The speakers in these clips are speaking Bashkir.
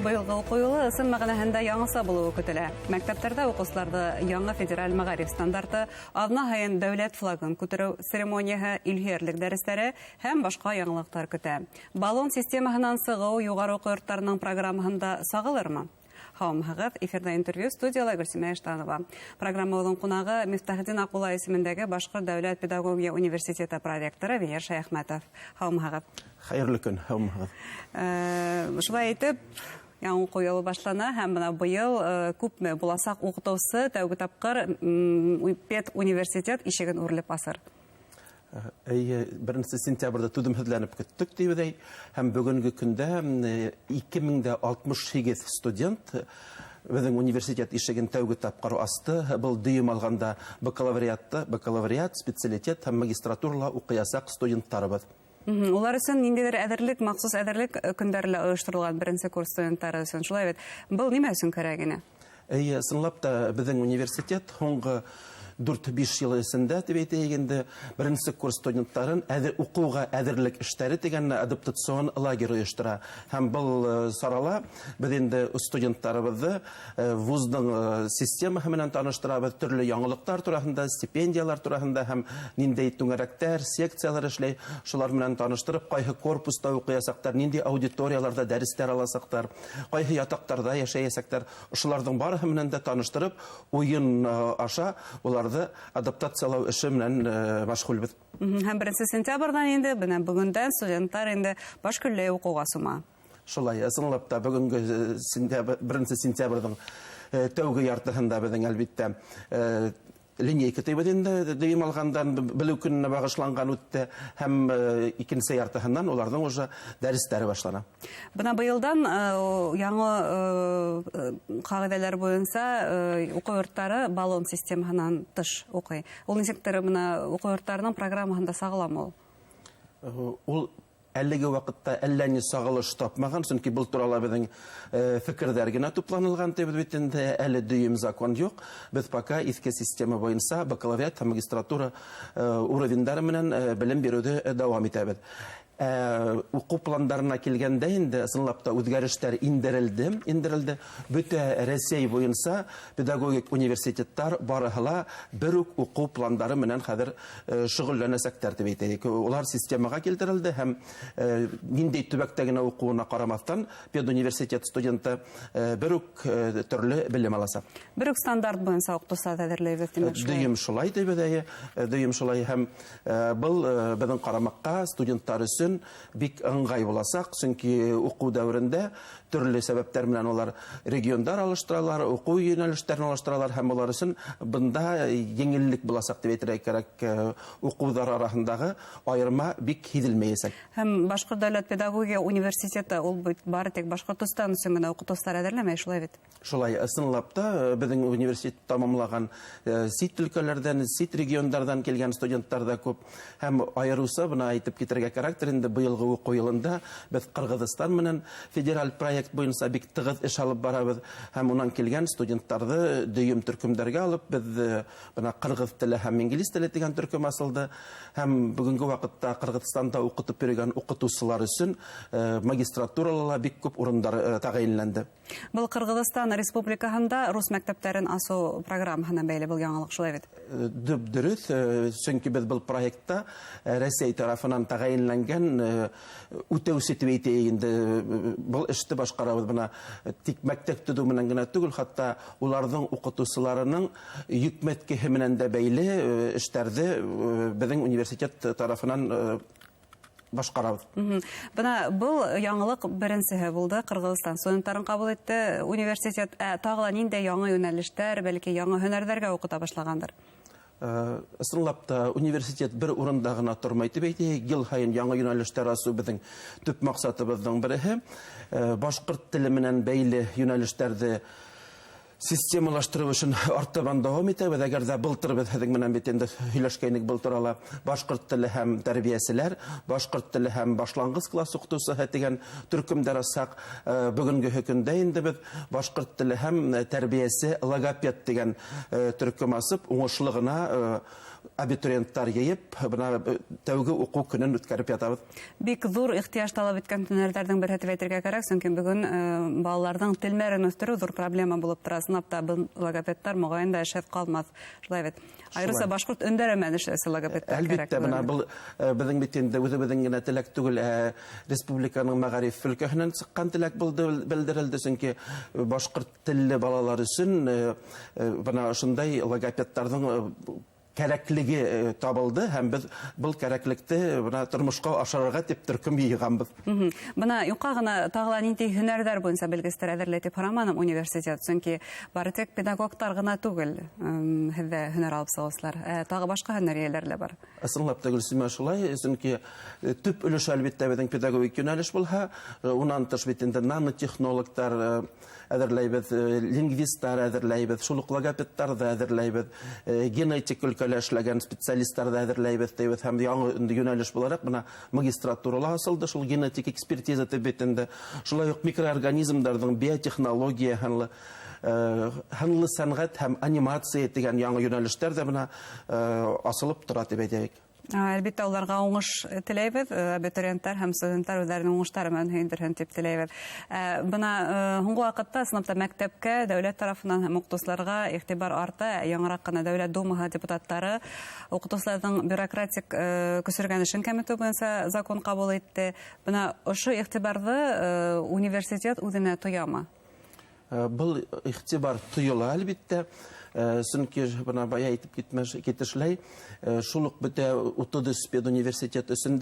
Быйылғы уҡыу йылы ысын мәғәнәһендә яңыса булыуы көтөлә. Мәктәптәрҙә уҡыусыларҙы яңы федераль мәғариф стандарты, аҙна һайын дәүләт флагын күтәреү церемонияһы, илһөйәрлек дәрестәре һәм башҡа яңылыҡтар көтә. Баллон системаһынан сығыу юғары уҡыу йорттарының программаһында сағылырмы? Һаумыһығыҙ, эфирҙа интервью, студияла Гөлсимә Иштанова. Программабыҙҙың ҡунағы Мифтахетдин Аҡмулла исемендәге Башҡорт дәүләт педагогия университеты проректоры Венер Шәйәхмәтов. Һаумыһығыҙ. Хәйерле көн, һаумыһығыҙ. Шулай итеп, яңы уҡыу йылы башлана һәм бына быйыл күпме буласаҡ уҡытыусы тәүге тапҡыр педуниверситет ишеген үрелеп асыр? Эйе, 1 сентябрҙә түҙемһеҙләнеп көттөк тибеҙ, һәм бөгөнгө көндә 2068 студент беҙҙең университет ишеген тәүге тапҡыр асты. Был дөйөм алғанда бакалавриат, специалитет һәм магистратурала уҡыясаҡ студенттарыбыҙ. Улар өсөн ниндәйҙер әҙерлек, махсус әҙерлек көндәре лә ойошторолған беренсе курс студенттары өсөн. Шулай бит. Был нимә өсөн кәрәк ине? Эйе, ысынлап та беҙҙең университет һуңғы дүрт-биш йыл эсендә тип әйтәйек инде, беренсе курс студенттарын уҡыуға әҙерлек эштәре тигән адаптацион лагерь ойоштора. Һәм был сарала беҙ инде студенттарыбыҙҙы вуздың системаһы менән таныштырабыҙ, төрлө яңылыҡтар тураһында, стипендиялар тураһында һәм ниндәй түңәрәктәр, секциялар эшләй, шулар менән таныштырып, ҡайһы корпуста уҡыясаҡтар, ниндәй аудиторияларҙа дәрестәр аласаҡтар, ҡайһы ятаҡтарҙа йәшәйәсәктәр, ошоларҙың барыһы менән дә таныштырып, уйын аша уларҙы адаптациялау эше менән мәшғүлбеҙ. Һәм 1 сентябрҙән инде, бына бөгөндән студенттар инде баш көлләй уҡыуға сума. Шулай, ысынлап та бөгөнгө 1 сентябрҙең тәүге яртыһында беҙҙең әлбиттә линейка тибеҙ инде, дөйөм алғандан белеү көнөнә бағышланған үтте, һәм икенсе яртыһынан уларҙың уже дәрестәре башлана. Бына быйылдан яңы ҡағиҙәләр буйынса уҡыу йорттары баллон системаһынан тыш уҡый. Ул нисектер бына уҡыу йорттарының программаһында сағыламы ул? Ул әлеге ваҡытта әллә ни сағылыш тапмаған, сөнки был турала беҙҙең фекерҙәр генә тупланылған тибеҙ бит инде, әле дөйөм закон юҡ. Беҙ пока иҫке система буйынса бакалавриат һәм магистратура уровеньдары менән белем биреүҙе дауам итәбеҙ. Уҡыу пландарына килгәндә инде ысынлап та үҙгәрештәр индерелде. Бөтә Рәсәй буйынса педагогик университеттар барыһы ла бер үк уҡыу пландары менән хәҙер шөғөлләнәсәктәр тип әйтәйек. Улар системаға килтерелде һәм ниндәй төбәктә генә уҡыуына ҡарамаҫтан педуниверситет студенты бер үк төрлө белем аласаҡ. Бер үк стандарт буйынса уҡытыусылар әҙерләйбеҙ, тимәк, шулай. Дөйөм шулай тибеҙ, әйе дөйөм шулай һәм был беҙҙең ҡарамаҡҡа студенттар өсөн бик ыңғай буласаҡ, сөнки уҡыу дәүерендә төрлө сәбәптәр менән улар региондар алыштыралар, уҡыу йүнәлештәрен алыштыралар һәм улар өсөн бында еңеллек буласаҡ тип әйтергә кәрәк, уҡыуҙар араһындағы айырма бик һиҙелмәйәсәк. Һәм Башҡорт дәүләт педагогия университеты ул бит бары тик Башҡортостан өсөн генә уҡытыусылар әҙерләмәй, шулай бит? Шулай, ысынлап та беҙҙең университет тамамлаған сит өлкәләрҙән, сит региондарҙан килгән студенттар ҙа күп. Һәм айырыуса бына әйтеп китергә кәрәктер инде, быйылғы уҡыу йылында беҙ Ҡырғыҙстан менән федераль проект буйынса бик тығыҙ эш алып барабыҙ һәм унан килгән студенттарҙы дөйөм төркөмдәргә алып, беҙ бына ҡырғыҙ теле һәм инглиз теле тигән төркөм асылды һәм бөгөнгө ваҡытта Ҡырғыҙстанда уҡытып йөрөгән уҡытыусылар өсөн магистратурала ла бик күп урындар тәғәйенләнде. Был Ҡырғыҙстан Республикаһында рус мәктәптәрен асыу программаһына бәйле был яңылыҡ, шулай бит? Дөп дөрөҫ, сөнки беҙ был проектта Рәсәй тарафынан тәғәйенләнгән үтәүсе тип әйтәйек инде, был эште башҡарабыҙ. Бына тик мәктәп төҙөү менән генә түгел, хатта уларҙың уҡытыусыларының йөкмәткеһе менән дә бәйле эштәрҙе беҙҙең университет тарафынан башҡарабыҙ. Бына был яңылыҡ беренсеһе булды. Ҡырғыҙстан студенттарын ҡабул итте университет. Тағы ла ниндәй яңы йүнәлештәр, бәлки яңы һөнәрҙәргә уҡыта башлағандыр? Ысынлап та университет бер урында ғына тормай тип әйтәйек. Йыл һайын яңы йүнәлештәр асыу беҙҙең төп маҡсатыбыҙҙың береһе. Башҡорт теле менән бәйле йүнәлештәрҙе системалаштырыу эшен артабан дауам итәбеҙ. Әгәр ҙә былтыр беҙ һеҙҙең менән бит инде һөйләшкәйнек был турала, башҡорт теле һәм тәрбиәселәр, башҡорт теле һәм башланғыс класс уҡытыусыһы тигән төркөмдәр асһаҡ, бөгөнгө көндә инде беҙ башҡорт теле һәм тәрбиәсе логопед тигән төркөм асып, уңышлы ғына абитуриенттар йыйып, бына тәүге уҡыу көнөн үткәреп ятабыҙ. Бик ҙур ихтыяж талап иткән һөнәрҙәрҙең береһе тип әйтергә кәрәк, сөнки бөгөн балаларҙың телмәрен үҫтереү ҙур проблема булып тора. Ысынлап та, был логопедтар моғайын да эшһеҙ ҡалмаҫ. Шулай бит. Айырыуса башҡорт өндәре менән эшләүсе логопедтар кәрәк. Әлбиттә, бына был беҙҙең бит инде үҙебеҙҙең генә теләк түгел, республиканың мәғариф өлкәһенән сыҡҡан теләк булды, белдерелде, сөнки башҡорт телле балалар өсөн бына ошондай логопедтарҙың кәрәклеге табылды, һәм беҙ был кәрәклекте бына тормошҡа ашырырға тип төркөм йыйғанбыҙ. Бына юҡҡа ғына тағы ла ниндәй һөнәрҙәр буйынса белгестәр әҙерләй тип һораманым университет, сөнки бары тик педагогтар ғына түгел һеҙҙә һөнәр алып сығыусылар, тағы башҡа һөнәр эйәләре лә бар. Ысынлап та, Гөлсимә, шулай, сөнки төп өлөш әлбиттә беҙҙең педагогик йүнәлеш булһа, унан тыш бит инде нанотехнологтар әҙерләйбеҙ, лингвисттар әҙерләйбеҙ, шул уҡ логопедтарҙы әҙерләйбеҙ, генетик өлкәлә эшләгән специалисттарҙы әҙерләйбеҙ тейбеҙ, һәм яңы йүнәлеш булараҡ бына магистратурала асылды шул генетик экспертиза тип бит инде. Шулай уҡ микроорганизмдарҙың биотехнология һынлы сәнғәт һәм анимация тигән яңы йүнәлештәр ҙә бына асылып тора тип әйтәйек. Әлбиттә, уларға уңыш теләйбеҙ, абитуриенттар һәм студенттар үҙҙәренең уңыштары менән һөйөндөрһөн тип теләйбеҙ. Бына һуңғы ваҡытта ысынлап та мәктәпкә дәүләт тарафынан һәм уҡытыусыларға иғтибар арта. Яңыраҡ ҡына Дәүләт Думаһы депутаттары уҡытыусыларҙың бюрократик көсөргәнешен кәметеү буйынса закон ҡабул итте. Бына ошо иғтибарҙы университет үҙенә тоямы? Был иғтибар тойола, әлбиттә. Сөнки бына бая әйтеп китешләй, шул уҡ бөтә 33 педуниверситет өсөн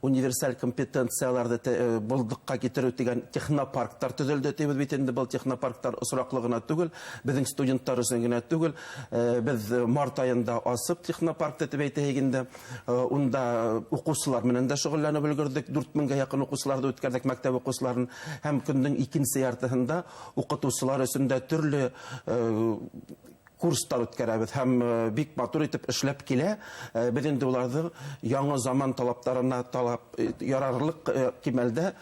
универсаль компетенцияларҙы булдыҡҡа китереү тигән технопарктар төҙөлдө тибеҙ бит инде. Был технопарктар осраҡлы ғына түгел, беҙҙең студенттар өсөн генә түгел. Беҙ март айында асып технопаркты тип әйтәйек инде, унда уҡыусылар менән дә шөғөлләнеп өлгөрҙөк. 4000-гә яҡын уҡыусыларҙы үткәрҙек, мәктәп уҡыусыларын, һәм көндөң икенсе яртыһында уҡытыусылар өсөн дә төрлө курстар үткәрәбеҙ һәм бик матур итеп эшләп килә. Беҙ инде уларҙы яңы заман талаптарына талап ярарлыҡ кимәлдә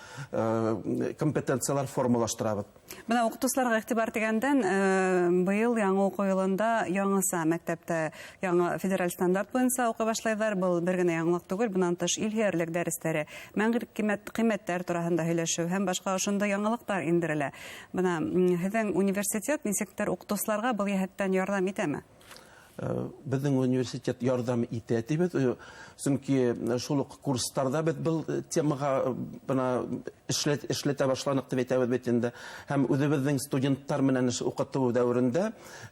компетенциялар формалаштырабыҙ. Бына уҡытыусыларға иғтибар тигәндән, быйыл яңы уҡыу йылында яңыса мәктәптә яңы федераль стандарт буйынса уҡый башлайҙар. Был бер генә яңылыҡ түгел, бынан тыш илһөйәрлек дәрестәре, мәңге ҡиммәттәр тураһында һөйләшеү һәм башҡа ошондай яңылыҡтар индерелә. Бына һеҙҙең университет нисектер уҡытыусыларға был йәһәттән ярҙам итәме? Беҙҙең университет ярҙам итә тибеҙ, сөнки шул уҡ курстарҙа беҙ был темаға бына эшләтә башланыҡ тип әйтәбеҙ бит инде. Һәм үҙебеҙҙең студенттар менән уҡытыу дәүерендә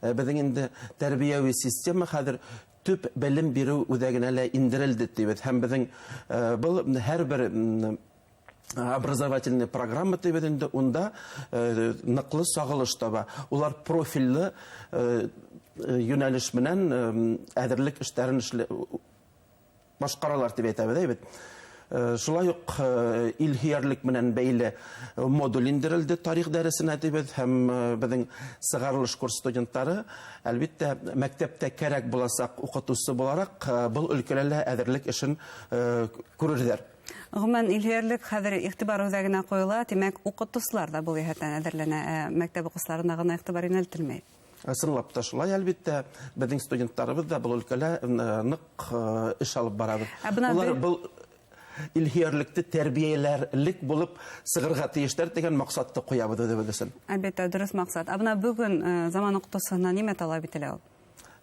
беҙҙең инде тәрбиәүи система хәҙер төп белем биреү үҙәгенә лә индерелде тибеҙ. Һәм беҙҙең был һәр бер образовательный программа тибеҙ инде, унда ныҡлы сағылыш таба. Улар профилле йүнәлеш менән әҙерлек эштәрен башҡаралар тип әйтәбеҙ, әйбит. Шулай уҡ илһөйәрлек менән бәйле модуль индерелде тарих дәресенә тибеҙ, һәм беҙҙең сығарылыш курс студенттары әлбиттә мәктәптә кәрәк буласаҡ уҡытыусы булараҡ был өлкәлә лә әҙерлек эшен күрерҙәр. Ғөмүмән, илһөйәрлек хәҙер иғтибар үҙәгенә ҡуйыла, тимәк, уҡытыусылар ҙа был йәһәттән әҙерләнә, мәктәп уҡыусыларына ғына иғтибар йүнәлтелмәй. Ысынлап та шулай, әлбиттә, беҙҙең студенттарыбыҙ ҙа был өлкәлә ныҡ эш алып барабыҙ. Улар был илһөйәрлекте тәрбиәләрлек булып сығырға тейештәр тигән маҡсатты ҡуябыҙ үҙебеҙ өсөн. Әлбиттә, дөрөҫ маҡсат. Ә бына бөгөн заман уҡытыусыһына нимә талап ителә ул?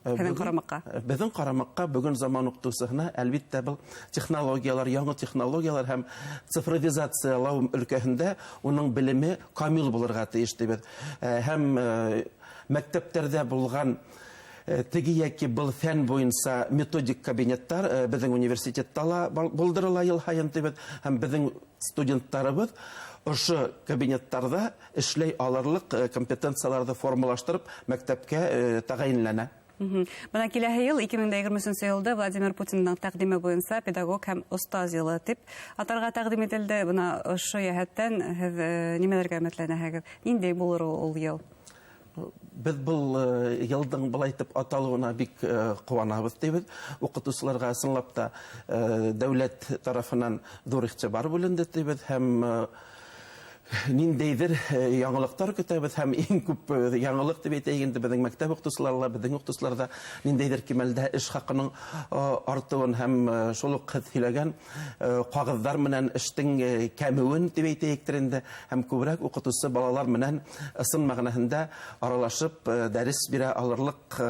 Беҙҙең ҡарамаҡҡа? Беҙҙең ҡарамаҡҡа бөгөн заман уҡытыусыһына әлбиттә был технологиялар, яңы технологиялар һәм цифровизациялау өлкәһендә уның белеме камил булырға тейеш тибеҙ. Һәм мәктәптәрҙә булған теге йәки был фән буйынса методик кабинеттар беҙҙең университетта ла булдырыла йыл һайын тибеҙ, һәм беҙҙең студенттарыбыҙ ошо кабинеттарҙа эшләй алырлыҡ компетенцияларҙы формалаштырып мәктәпкә тәғәйенләнә. Бына киләһе йыл 2023 йылда Владимир Путиндың тәҡдиме буйынса педагог һәм остаз йылы тип атарға тәҡдим ителде. Бына ошо йәһәттән һеҙ нимәләргә өмөтләнәһегеҙ? Ниндәй булыр ул йыл? Беҙ был йылдың былай итеп аталыуына бик ҡыуанабыҙ тибеҙ. Уҡытыусыларға ысынлап та дәүләт тарафынан ҙур иғтибар бүленде тибеҙ, һәм Ниндәйҙер яңылыҡтар көтәбеҙ, һәм иң күп яңылыҡ тип әйтәйек инде, беҙҙең мәктәп уҡытыусылары ла, беҙҙең уҡытыусылар ҙа ниндәйҙер кимәлдә эш хаҡының артыуын һәм шул уҡ һеҙ һөйләгән ҡағыҙҙар менән эштең кәмеүен тип әйтәйектер инде, һәм күберәк уҡытыусы балалар менән ысын мәғәнәһендә аралашып дәрес бирә алырлыҡ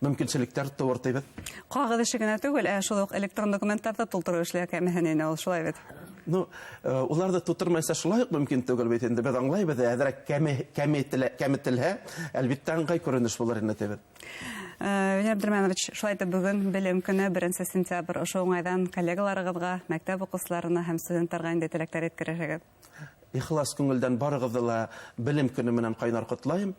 мөмкинселектәр тыуыр тибеҙ. Ҡағыҙ эше генә түгел, ә шул уҡ электрон документтарҙы тултырыу эшләр кәмеһен ине ул, шулай бит? Ну, уларҙы тутырмайса шулай уҡ мөмкин түгел бит инде, беҙ аңлайбыҙ, әҙерәк кәметелһә, әлбиттә, ыңғай күренеш булыр ине тибеҙ. Венер Абдрахманович, шулай итеп бөгөн белем көнө, 1 сентябрь, ошо уңайҙан коллегаларығыҙға, мәктәп уҡыусыларына һәм студенттарға ниндәй теләктәр еткерерһегеҙ? Ихлас күңелдән барығыҙҙы ла белем көнө менән ҡайнар ҡотлайым.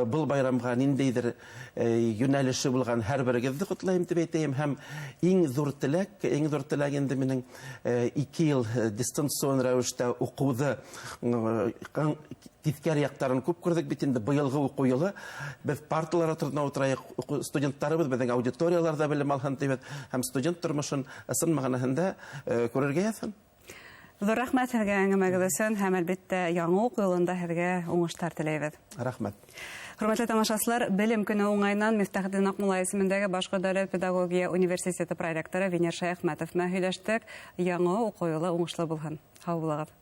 Был байрамға ниндәйҙер йүнәлеше булған һәр берегеҙҙе ҡотлайым тип әйтәйем. Һәм иң ҙур теләк, иң ҙур теләк инде минең 2 йыл дистанцион рәүештә уҡыуҙы тиҫкәре яҡтарын күп күрҙек бит инде. Быйылғы уҡыу йылы беҙ парталар артында ултырайыҡ, студенттарыбыҙ беҙҙең аудиторияларҙа белем алһын тибеҙ, һәм студент тормошон ысын мәғәнәһендә күрергә яҙһын. Ҙур рәхмәт һеҙгә әңгәмәгеҙ өсөн, һәм әлбиттә яңы уҡыу йылында һеҙгә уңыштар теләйбеҙ. Рәхмәт. Хөрмәтле тамашасылар, белем көнө уңайынан Мифтахетдин Аҡмулла исемендәге Башҡорт дәүләт педагогия университеты проректоры Венер Шәйәхмәтов менән һөйләштек. Яңы уҡыу йылы уңышлы булһын. Һау булығыҙ.